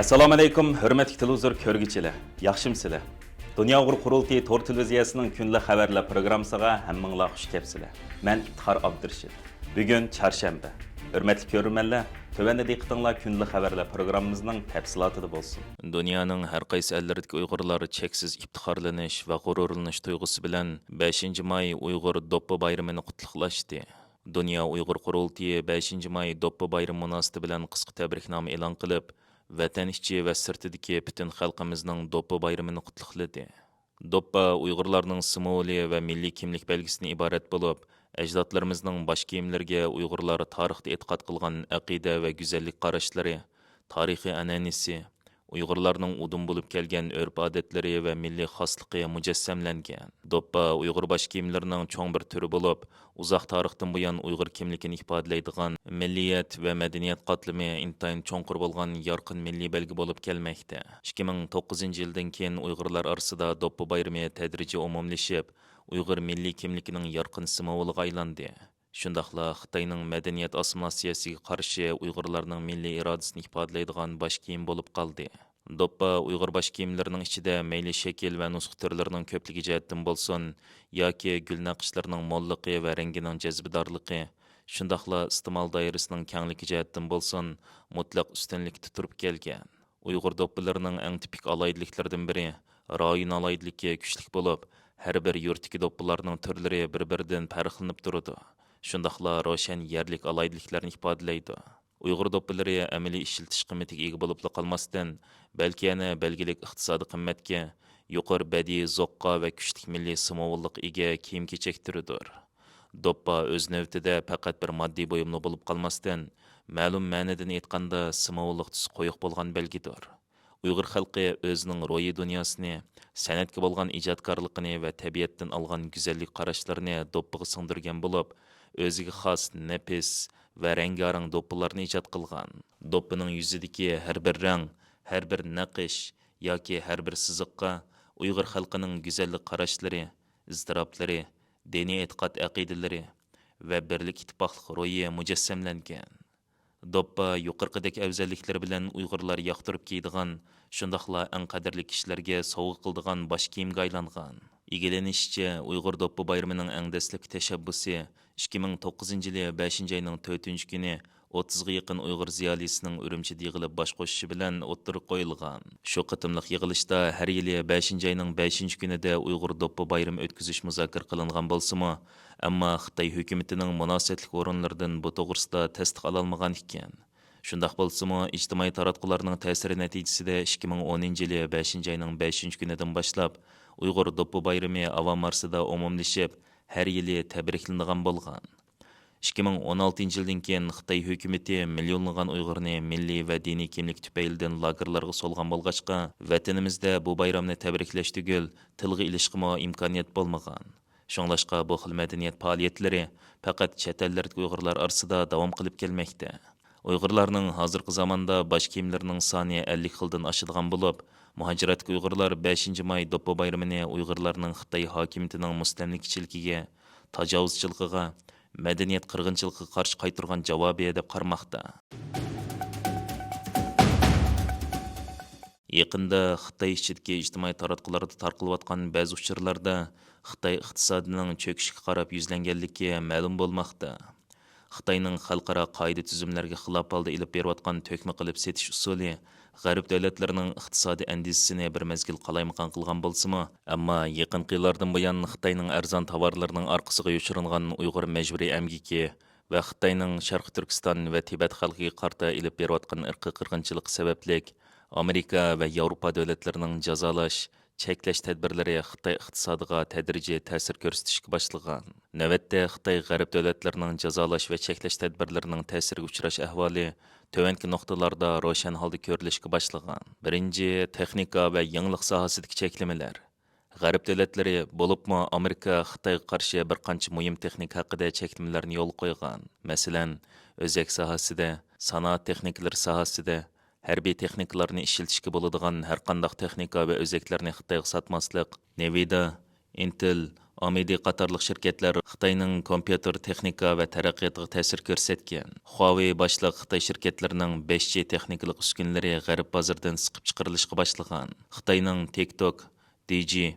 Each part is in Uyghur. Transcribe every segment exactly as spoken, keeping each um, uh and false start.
ئەسسالامۇ ئەلەيكۇم، ھۆرمەتلىك تېلېۋىزور كۆرگۈچىلەر، ياخشىمۇسىلەر؟ دۇنيا ئۇيغۇر قۇرۇلتىيى تور تېلېۋىزىيەسىنىڭ كۈندىلىك خەۋەرلەر پروگراممىسىغا ھەممىڭلار خۇش كەپسىلەر. مەن ئىپتىخار ئابدۇرېشىت. بۈگۈن چارشەنبە. ھۆرمەتلىك كۆرۈرمەنلەر، تۆۋەندە دىققىتىڭلار كۈندىلىك خەۋەرلەر پروگراممىمىزنىڭ تەپسىلاتىدا بولسۇن. دۇنيانىڭ ھەر قايسى ئەللىرىدىكى ئۇيغۇرلار چەكسىز ئىپتىخارلىنىش ۋە غۇرۇرلىنىش تۇيغۇسى بىلەن بەشىنچى ماي ئۇيغۇر دوپپا بايرىمىنى قۇتلۇقلاشتى. دۇنيا ئۇيغۇر قۇرۇلتىيى بەشىنچى ماي دوپپا بايرىمى مۇناسىۋىتى بىلەن قىسقا تەبرىكنامە ئېلان قىلىپ، ۋەتەن ئىچى ۋە سىرتىدىكى پۈتۈن خەلقىمىزنىڭ دوپپا بايرىمىنى قۇتلۇقلىدى. دوپپا ئۇيغۇرلارنىڭ سىمۋولى ۋە مىللىي كىملىك بەلگىسىدىن ئىبارەت بولۇپ، ئەجدادلىرىمىزنىڭ باش كىيىملىرىگە ئۇيغۇرلار تارىختا ئېتىقاد قىلغان ئەقىدە ۋە گۈزەللىك قاراشلىرى، تارىخىي ئەنئەنىسى، ئۇيغۇرلارنىڭ ئۇدۇم بولۇپ كەلگەن ئۆرپ-ئادەتلىرى ۋە مىللىي خاسلىقى مۇجەسسەملەنگەن. دوپپا ئۇيغۇر باش كىيىملىرىنىڭ چوڭ بىر تۈرى بولۇپ، ئۇزاق تارىختىن بۇيان ئۇيغۇر كىملىكىنى ئىپادىلەيدىغان مىللىيەت ۋە مەدەنىيەت قاتلىمى ئىنتايىن چوڭقۇر بولغان يارقىن مىللىي بەلگە بولۇپ كەلمەكتە. ئىككى مىڭ توققۇزىنچى يىلدىن كېيىن ئۇيغۇرلار ئارىسىدا دوپپا بايرىمى تەدرىجىي ئومۇملىشىپ، ئۇيغۇر مىللىي كىملىكىنىڭ يارقىن سىمۋولىغا ئايلاندى. شۇنداقلا خىتاينىڭ مەدەنىيەت ئاسسىمىلياتسىيەسىگە قارشى ئۇيغۇرلارنىڭ مىللىي ئىرادىسىنى ئىپادىلەيدىغان باش كىيىم بولۇپ قالدى. دوپپا ئۇيغۇر باش كىيىملىرىنىڭ ئىچىدە مەيلى شەكىل ۋە نۇسخا تۈرلىرىنىڭ كۆپلۈكى جەھەتتىن بولسۇن، ياكى گۈل نەقىشلىرىنىڭ موللۇقى ۋە رەڭگىنىڭ جەزبىدارلىقى، شۇنداقلا ئىستېمال دائىرىسىنىڭ كەڭلىكى جەھەتتىن بولسۇن، مۇتلەق ئۈستۈنلۈكتە تۇرۇپ كەلگەن. ئۇيغۇر دوپپىلىرىنىڭ ئەڭ تىپىك ئالاھىدىلىكلىرىدىن بىرى، رايون ئالاھىدىلىكى كۈچلۈك بولۇپ، ھەر بىر يۇرتتىكى دوپپىلارنىڭ تۈرلىرى بىر-بىرىدىن پەرقلىنىپ تۇرىدۇ. شۇنداقلا روشەن يەرلىك ئالاھىدىلىكلەرنى ئىپادىلەيدۇ. ئۇيغۇر دوپپىلىرى ئەمەلىي ئىشلىتىش قىممىتىگە ئىگە بولۇپلا قالماستىن، بەلكى يەنە بەلگىلىك ئىقتىسادىي قىممەتكە، يۇقىرى بەدىئىي زوققا ۋە كۈچلۈك مىللىي سىمۋوللۇققا ئىگە كىيىم-كېچەك تۈرىدۇر. دوپپا ئۆز نۆۋىتىدە پەقەت بىر ماددىي بۇيۇملا بولۇپ قالماستىن، مەلۇم مەنىدىن ئېيتقاندا، سىمۋوللۇق تۈسى قويۇق بولغان بەلگىدۇر. ئۇيغۇر خەلقى ئۆزىنىڭ روھىي دۇنياسىنى، سەنئەتكە بولغان ئىجادكارلىقىنى ۋە تەبىئەتتىن ئالغان گۈزەللىك قاراشلىرىنى دوپپىغا سىڭدۈرگەن بولۇپ، ئۆزىگە خاس نەپىس ۋە رەڭگارەڭ دوپپىلارنى ئىجاد قىلغان. دوپپىنىڭ يۈزىدىكى ھەر بىر رەڭ، ھەر بىر نەقىش ياكى ھەر بىر سىزىققا ئۇيغۇر خەلقىنىڭ گۈزەللىك قاراشلىرى، ئىزتىراپلىرى، دىنىي ئېتىقاد ئەقىدىلىرى ۋە بىرلىك ئىتتىپاقلىق روھى مۇجەسسەملەنگەن. دوپپا يۇقىرىقىدەك ئەۋزەللىكلىرى بىلەن ئۇيغۇرلار ياقتۇرۇپ كىيىدىغان، شۇنداقلا ئەڭ قەدىرلىك كىشىلەرگە سوۋغا قىلىدىغان باش كىيىمگە ئايلانغان. ئىگىلىنىشىچە، ئۇيغۇر دوپپا بايرىمىنىڭ ئەڭ دەسلەپكى تەشەببۇسى ئىككى مىڭ توققۇزىنچى يىلى بەشىنچى ئاينىڭ تۆتىنچى كۈنى ئوتتۇزغا يېقىن ئۇيغۇر زىيالىيسىنىڭ ئۈرۈمچىدە يىغىلىپ باش قوشۇشى بىلەن ئوتتۇرىغا قويۇلغان. شۇ قېتىملىق يىغىلىشتا ھەر يىلى بەشىنچى ئاينىڭ بەشىنچى كۈنىدە ئۇيغۇر دوپپا بايرىمى ئۆتكۈزۈش مۇزاكىرە قىلىنغان بولسىمۇ، ئەمما خىتاي ھۆكۈمىتىنىڭ مۇناسىۋەتلىك ئورۇنلىرىدىن بۇ توغرىسىدا تەستىق ئالالمىغان ئىكەن. شۇنداق بولسىمۇ، ئىجتىمائىي تاراتقۇلارنىڭ تەسىرى نەتىجىسىدە ئىككى مىڭ ئونىنچى يىلى بەشىنچى ئاينىڭ بەشىنچى كۈنىدىن باشلاپ ئۇيغۇر دوپپا بايرىمى ئاۋام ئارىسىدا ئومۇملىشىپ، ھەر يىلى تەبرىكلىنىدىغان بولغان. ئىككى مىڭ ئون ئالتىنچى يىلدىن كېيىن خىتاي ھۆكۈمىتى مىليونلىغان ئۇيغۇرنى مىللىي ۋە دىنىي كىملىك تۈپەيلىدىن لاگېرلارغا سولىغان بولغاچقا، ۋەتىنىمىزدە بۇ بايرامنى تەبرىكلەش تۈگۈل، تىلغا ئېلىشقىمۇ ئىمكانىيەت بولمىغان. شۇڭلاشقا بۇ خىل مەدەنىيەت پائالىيەتلىرى پەقەت چەت ئەللەردىكى ئۇيغۇرلار ئارىسىدا داۋام قىلىپ كەلمەكتە. ئۇيغۇرلارنىڭ ھازىرقى زاماندا باش كىيىملىرىنىڭ سانى ئەللىك خىلدىن ئاشىدىغان بولۇپ، مۇھاجىرەتتىكى ئۇيغۇرلار بەشىنچى ماي دوپپا بايرىمىنى ئۇيغۇرلارنىڭ خىتاي ھاكىمىيىتىنىڭ مۇستەملىكىچىلىكىگە، تاجاۋۇزچىلىقىغا، مەدەنىيەت قىرغىنچىلىقىغا قارشى قايتۇرغان جاۋابى دەپ قارىماقتا. يېقىندا خىتاي ئىچىدىكى ئىجتىمائىي تاراتقۇلاردا تارقىلىۋاتقان بەزى ئۇچۇرلاردا خىتاي ئىقتىسادىنىڭ چۆكۈشكە قاراپ يۈزلەنگەنلىكى مەلۇم بولماقتا. خىتاينىڭ خەلقئارا قائىدە-تۈزۈملەرگە خىلاپ ھالدا ئېلىپ بېرىۋاتقان تۆكمە قىلىپ سېتىش ئۇسۇلى غەرب دۆلەتلىرىنىڭ ئىقتىسادىي ئەندىزىسىنى بىر مەزگىل قالايمىقان قىلغان بولسىمۇ، ئەمما يېقىنقى يىللاردىن بۇيان خىتاينىڭ ئەرزان تاۋارلىرىنىڭ ئارقىسىغا يوشۇرۇنغان ئۇيغۇر مەجبۇرىي ئەمگىكى ۋە خىتاينىڭ شەرقىي تۈركىستان ۋە تىبەت خەلقىگە قارىتا ئېلىپ بېرىۋاتقان ئىرقىي قىرغىنچىلىقى سەۋەبلىك، ئامېرىكا ۋە ياۋروپا دۆلەتلىرىنىڭ جازالاش، چەكلەش تەدبىرلىرى خىتاي ئىقتىسادىغا تەدرىجىي تەسىر كۆرسىتىشكە باشلىغان. نۆۋەتتە خىتاي غەرب دۆلەتلىرىنىڭ جازالاش ۋە چەكلەش تەدبىرلىرىنىڭ تەسىرىگە ئۇچراش ئەھۋالى تۆۋەنكى نۇقتىلاردا روشەن ھالدا كۆرۈلۈشكە باشلىغان. بىرىنچى، تېخنىكا ۋە يېڭىلىق ساھەسىدىكى چەكلىمىلەر. غەرب دۆلەتلىرى، بولۇپمۇ ئامېرىكا خىتايغا قارشى بىر قانچە مۇھىم تېخنىكا ھەققىدە چەكلىمىلەرنى يولغا قويغان. مەسىلەن، ئۆزەك ساھەسىدە، سانائەت تېخنىكىلىرى ساھەسىدە، ھەربىي تېخنىكىلارنى ئىشلىتىشكە بولىدىغان ھەرقانداق تېخنىكا ۋە ئۆزەكلەرنى خىتايغا ساتماسلىق، نېۋىدا، ئىنتېل، ئامىدى قاتارلىق شىركەتلەر خىتاينىڭ كومپيۇتېر تېخنىكا ۋە تەرەققىياتىغا تەسىر كۆرسەتكەن. خۇاۋېي باشلىق خىتاي شىركەتلىرىنىڭ بەش جى تېخنىكىلىق ئۈسكۈنىلىرى غەرب بازىرىدىن سىقىپ چىقىرىلىشقا باشلىغان. خىتاينىڭ تىك توك، دى جى،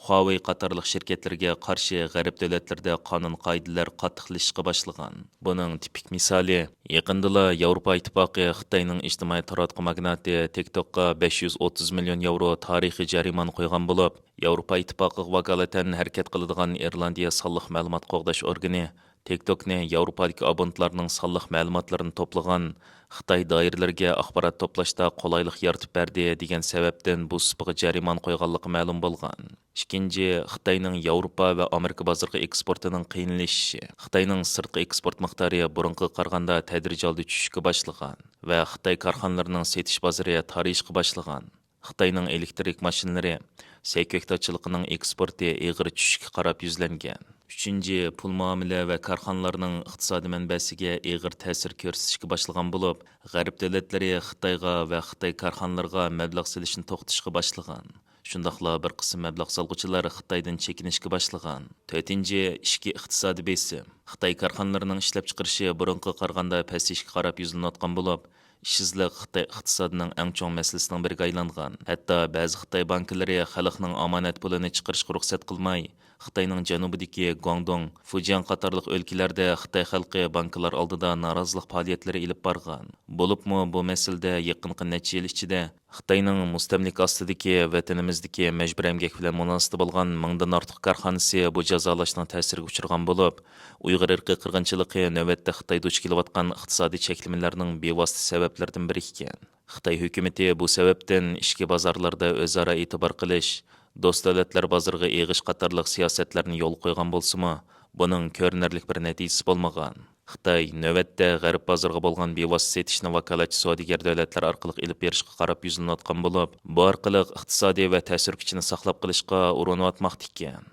خۇاۋېي قاتارلىق شىركەتلىرىگە قارشى غەرب دۆلەتلىرىدە قانۇن-قائىدىلەر قاتتىقلىشىشقا باشلىغان. بۇنىڭ تىپىك مىسالى، يېقىندىلا ياۋروپا ئىتتىپاقى خىتاينىڭ ئىجتىمائىي تاراتقۇ ماگناتى تىك توكقا بەش يۈز ئوتتۇز مىليون ياۋرو تارىخىي جەرىمانە قويغان بولۇپ، ياۋروپا ئىتتىپاقىغا ۋاكالىتەن ھەرىكەت قىلىدىغان ئىرلاندىيە سانلىق مەلۇمات قوغداش ئورگىنى تىك توكنى ياۋروپادىكى ئابونتلارنىڭ سانلىق مەلۇماتلىرىنى توپلىغان خىتاي دائىرىلىرىگە ئاخبارات توپلاشتا قولايلىق يارىتىپ بەردى دېگەن سەۋەبتىن بۇ سۇپىغا جەرىمانە قويغانلىقى مەلۇم بولغان. ئىككىنچى، خىتاينىڭ ياۋروپا ۋە ئامېرىكا بازىرىغا ئېكسپورتىنىڭ قىيىنلىشىشى. خىتاينىڭ سىرتقى ئېكسپورت مىقدارى بۇرۇنقىغا قارىغاندا تەدرىجىي ھالدا چۈشۈشكە باشلىغان ۋە خىتاي كارخانىلىرىنىڭ سېتىش بازىرى تارىيىشقا باشلىغان. خىتاينىڭ ئېلېكتىرىك ماشىنىلىرى، سەي كۆكتاتچىلىقىنىڭ ئېكسپورتى ئېغىر چۈشۈشكە قاراپ يۈزلەنگەن. ئۈچىنچى، پۇل مۇئامىلە ۋە كارخانىلارنىڭ ئىقتىسادىي مەنبەسىگە ئېغىر تەسىر كۆرسىتىشكە باشلىغان بولۇپ، غەرب دۆلەتلىرى خىتايغا ۋە خىتاي كارخانىلىرىغا مەبلەغ سېلىشنى توختىتىشقا باشلىغان. شۇنداقلا بىر قىسىم مەبلەغ سالغۇچىلار خىتايدىن چېكىنىشكە باشلىغان. تۆتىنچى، ئىچكى ئىقتىسادىي بېسىم. خىتاي كارخانىلىرىنىڭ ئىشلەپچىقىرىشى بۇرۇنقىغا قارىغاندا پەسىيىشكە قاراپ يۈزلىنىۋاتقان بولۇپ، ئىشسىزلىق خىتاي ئىقتىسادىنىڭ ئەڭ چوڭ مەسىلىسىنىڭ بىرىگە ئايلانغان. ھەتتا بەزى خىتاي بانكىلىرى خەلقنىڭ ئامانەت پۇلىنى چىقىرىشقا رۇخسەت قىلماي، خىتاينىڭ جەنۇبىدىكى گۇاڭدۇڭ، فۇجياڭ قاتارلىق ئۆلكىلەردە خىتاي خەلقى بانكىلار ئالدىدا نارازىلىق پائالىيەتلىرى ئېلىپ بارغان. بولۇپمۇ بۇ مەسىلىدە يېقىنقى نەچچە يىل ئىچىدە خىتاينىڭ مۇستەملىكە ئاستىدىكى ۋەتىنىمىزدىكى مەجبۇرىي ئەمگەك بىلەن مۇناسىۋىتى بولغان مىڭدىن ئارتۇق كارخانىسى بۇ جازالاشنىڭ تەسىرىگە ئۇچرىغان بولۇپ، ئۇيغۇر ئىرقىي قىرغىنچىلىقى نۆۋەتتە خىتاي دۇچ كېلىۋاتقان ئىقتىسادىي چەكلىمىلەرنىڭ بىۋاسىتە سەۋەبلىرىدىن بىرى ئىكەن. خىتاي ھۆكۈمىتى بۇ سەۋەبتىن ئىچكى بازارلاردا ئۆزئارا ئېتىبار قىلىش، دوست دۆلەتلەر بازىرىغا ئېغىش قاتارلىق سىياسەتلەرنى يولغا قويغان بولسىمۇ، بۇنىڭ كۆرۈنەرلىك بىر نەتىجىسى بولمىغان. خىتاي نۆۋەتتە غەرب بازىرىغا بولغان بىۋاسىتە سېتىشنى ۋاكالەتچى سودىگەر دۆلەتلەر ئارقىلىق ئېلىپ بېرىشقا قاراپ يۈزلىنىۋاتقان بولۇپ، بۇ ئارقىلىق ئىقتىسادىي ۋە تەسىر كۈچىنى ساقلاپ قېلىشقا ئۇرۇنۇۋاتماقتا ئىكەن.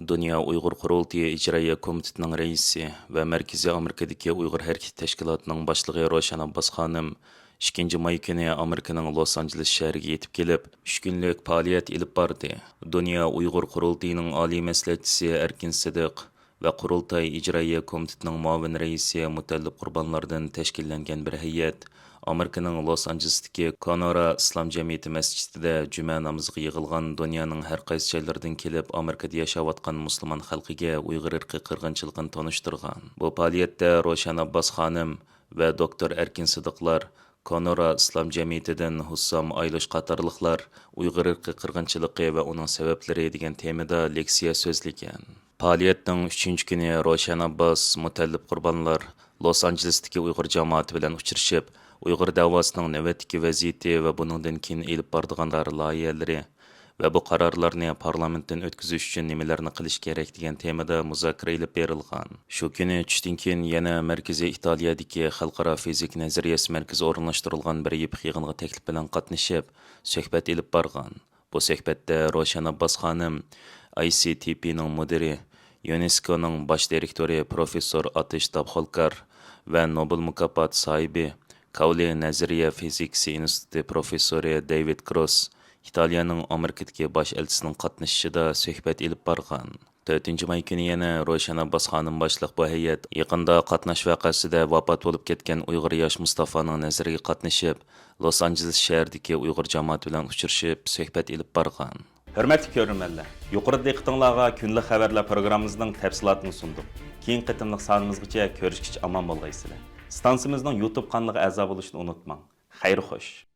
دۇنيا ئۇيغۇر قۇرۇلتىيى ئىجرائىيە كومىتېتىنىڭ رەئىسى ۋە مەركىزىي ئامېرىكىدىكى ئۇيغۇر ھەرىكىتى تەشكىلاتىنىڭ باشلىقى روشەن ئابباس خانىم ئىككىنچى ماي كۈنى ئامېرىكىنىڭ لوس ئانژېلېس شەھىرىگە يېتىپ كېلىپ، ئۈچ كۈنلۈك پائالىيەت ئېلىپ باردى. دۇنيا ئۇيغۇر قۇرۇلتىيىنىڭ ئالىي مەسلىھەتچىسى ئەركىن سىدىق ۋە قۇرۇلتاي ئىجرائىيە كومىتېتىنىڭ مۇئاۋىن رەئىسى مۇتەللىپ قۇربانلاردىن تەشكىللەنگەن بىر ھەيئەت ئامېرىكىنىڭ لوس ئانژېلېستىكى كونورا ئىسلام جەمئىيىتى مەسچىتىدە جۈمە نامىزىغا يىغىلغان دۇنيانىڭ ھەر قايسى جايلىرىدىن كېلىپ ئامېرىكىدا ياشاۋاتقان مۇسۇلمان خەلقىگە ئۇيغۇر ئىرقىي قىرغىنچىلىقىنى تونۇشتۇرغان. بۇ پائالىيەتتە روشەن ئابباس خانىم ۋە دوكتور ئەركىن سىدىقلار، كونورا ئىسلام جەمئىيىتىدىن ھۇسام ئايلوش قاتارلىقلار ئۇيغۇر ئىرقىي قىرغىنچىلىقى ۋە ئۇنىڭ سەۋەبلىرى دېگەن تېمىدا لېكسىيە سۆزلىگەن. پائالىيەتنىڭ ئۈچىنچى كۈنى روشەن ئابباس، مۇتەللىپ قۇربانلار لوس ئانژېلېستىكى ئۇيغۇر جامائىتى بىلەن ئۇچرىشىپ، ئۇيغۇر دەۋاسىنىڭ نۆۋەتتىكى ۋەزىيىتى ۋە بۇنىڭدىن كېيىن ئېلىپ بارىدىغان لايىھەلىرى ۋە بۇ قارارلارنى پارلامېنتتىن ئۆتكۈزۈش ئۈچۈن نېمىلەرنى قىلىش كېرەك دېگەن تېمىدا مۇزاكىرە ئېلىپ بېرىلغان. شۇ كۈنى چۈشتىن كېيىن يەنە مەركىزىي ئىتالىيەدىكى خەلقئارا فىزىكا نەزەرىيەسى مەركىزى ئورۇنلاشتۇرۇلغان بىر يىپىق يىغىنغا تەكلىپ بىلەن قاتنىشىپ، سۆھبەت ئېلىپ بارغان. بۇ سۆھبەتتە روشەن ئابباس خانىم، ئاي سى تى پى نىڭ مۇدىرى، يۇنېسكونىڭ باش دىرېكتورى پروفېسسور ئاتىش دابخولكار ۋە نوبېل مۇكاپاتى ساھىبى، كاۋلى نەزەرىيە فىزىكىسى ئىنستىتۇتى پروفېسسورى دېۋىد گروس، ئىتالىيەنىڭ ئامېرىكىدىكى باش ئەلچىسىنىڭ قاتنىشىشىدا سۆھبەت ئېلىپ بارغان. تۆتىنچى ماي كۈنى يەنە روشەن ئابباس خانىم باشلىق بۇ ھەيئەت يېقىندا قاتناش ۋەقەسىدە ۋاپات بولۇپ كەتكەن ئۇيغۇر ياش مۇستافانىڭ نەزىرىگە قاتنىشىپ، لوس ئانژېلېس شەھىرىدىكى ئۇيغۇر جامائىتى بىلەن ئۇچرىشىپ، سۆھبەت ئېلىپ بارغان. ھۆرمەتلىك كۆرۈرمەنلەر، يۇقىرىدا دىققىتىڭلارغا كۈندىلىك خەۋەرلەر پروگراممىمىزنىڭ تەپسىلاتىنى سۇندۇق. كېيىنكى قېتىملىق سانىمىزغىچە كۆرۈشكىچە ئامان بولغايسىلەر. ئىستانسىمىزنىڭ يۇتۇب قانىلىغا ئەزا بولۇشنى ئۇنتۇماڭ. خەير خوش.